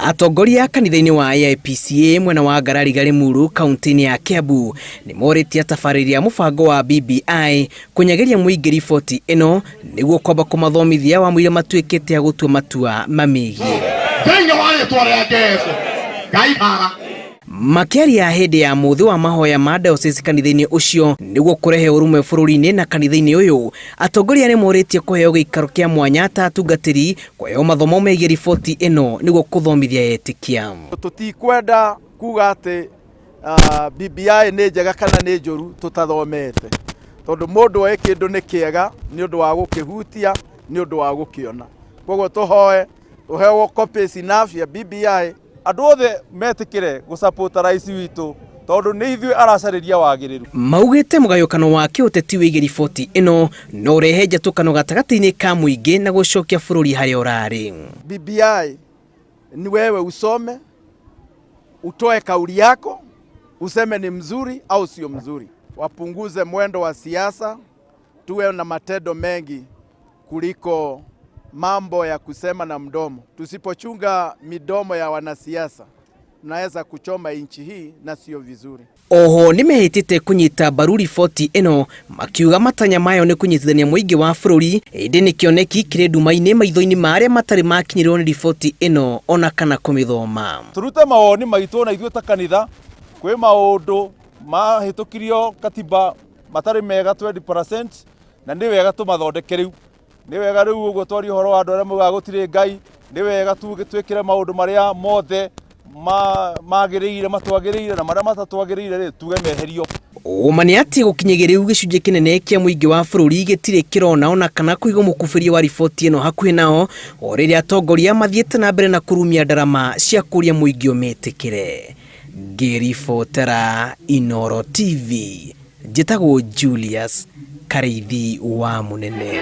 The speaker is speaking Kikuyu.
Atongoria kanitha-inĩ wa AIPCA mwena wa Ngarariga Limuru kaunti-inĩ ya Kiambu nĩ morĩtie atabarĩri a mũbango wa BBI kũnyageria mũingĩ riboti ĩno nĩguo kwamba kũmathomithia wamũira matuĩkĩte a gũtua matua mamĩgiĩ. Thĩinĩ wa rĩtwa rĩa Jesu Ngai bara. Makĩaria hĩndĩ ya mũthĩ wa mahoya ma diocese kanitha-inĩ ũcio nĩguo kũrehe ũrũmwe bũrũri-inĩ na kanitha-inĩ ũyũ, atongoria nĩ morĩtie kũheo gĩikaro kĩa mwanya ta atungatĩri kũheo mathomo megiĩ riboti ĩno nĩguo kũthomithia etĩkia. Tũtikwenda kuga atĩ BBI nĩ njega kana nĩ njũru tũtathomete, tondũ mũndũ oĩ kĩndũ nĩ kĩega nĩ ũndũ wa gũkĩhutia, nĩ ũndũ wa gũkĩona. Koguo tũhoe tũheo copies enough ya BBI. Andũ othe metĩkĩre gũsapota rais witũ tondũ nĩ ithuĩ aracarĩria wagĩrĩru. Maugĩte mũgayũkano wa kĩũteti wĩgiĩ riboti ĩno no ũrehe njatũkano gatagatĩ-inĩ ka mũingĩ na gũcokia bũrũri harĩa ũrarĩ. BBI ni wewe usome, utoe kauli yako, useme ni mzuri au sio mzuri. Wapunguze mwendo wa siasa, tuwe na matendo mengi kuliko mambo ya kusema na mdomo. Tusipochunga midomo ya wanasiasa, tunaweza kuchoma nchi hii na sio vizuri. Oho nĩmehĩtĩte kũnyita mbaru riboti ĩno makiuga matanya mayo nĩ kũnyitithania mũingĩ wa bũrũri, ĩndĩ nĩ kĩoneki kĩrĩ nduma-inĩ maitho-inĩ ma arĩa matarĩ makinyĩrĩrwo nĩ riboti ĩno ona kana kũmĩthoma. Tũrute mawoni maitũ na ithuĩ ta kanitha kwĩ maũndũ mahĩtũkirio katiba matarĩ mega 20% na nĩ wega tũmathondeke rĩu. Nĩ wega rĩu ũguo twarie ũhoro wa andũ arĩa maugaga gũtirĩ Ngai, nĩ wega twĩkĩre maũndũ marĩa mothe magĩrĩire matwagĩrĩire na marĩa matatwagĩrĩire rĩ tuge meherio. Ũma nĩ atĩ gũkinyĩria rĩu gĩcunjĩ kĩnene kĩa mũingĩ wa bũrũri gĩtirĩ kĩrona ona kana kũigua mũkubĩria wa riboti ĩno hakuhĩ nao, o rĩrĩa atongoria mathiĩte na mbere na kũrumia ndarama cia kũria mũingĩ ũmĩtĩkĩre. Ngĩribotera Inooro TV, njĩtagwo Julius Karĩithi wa Mũnene.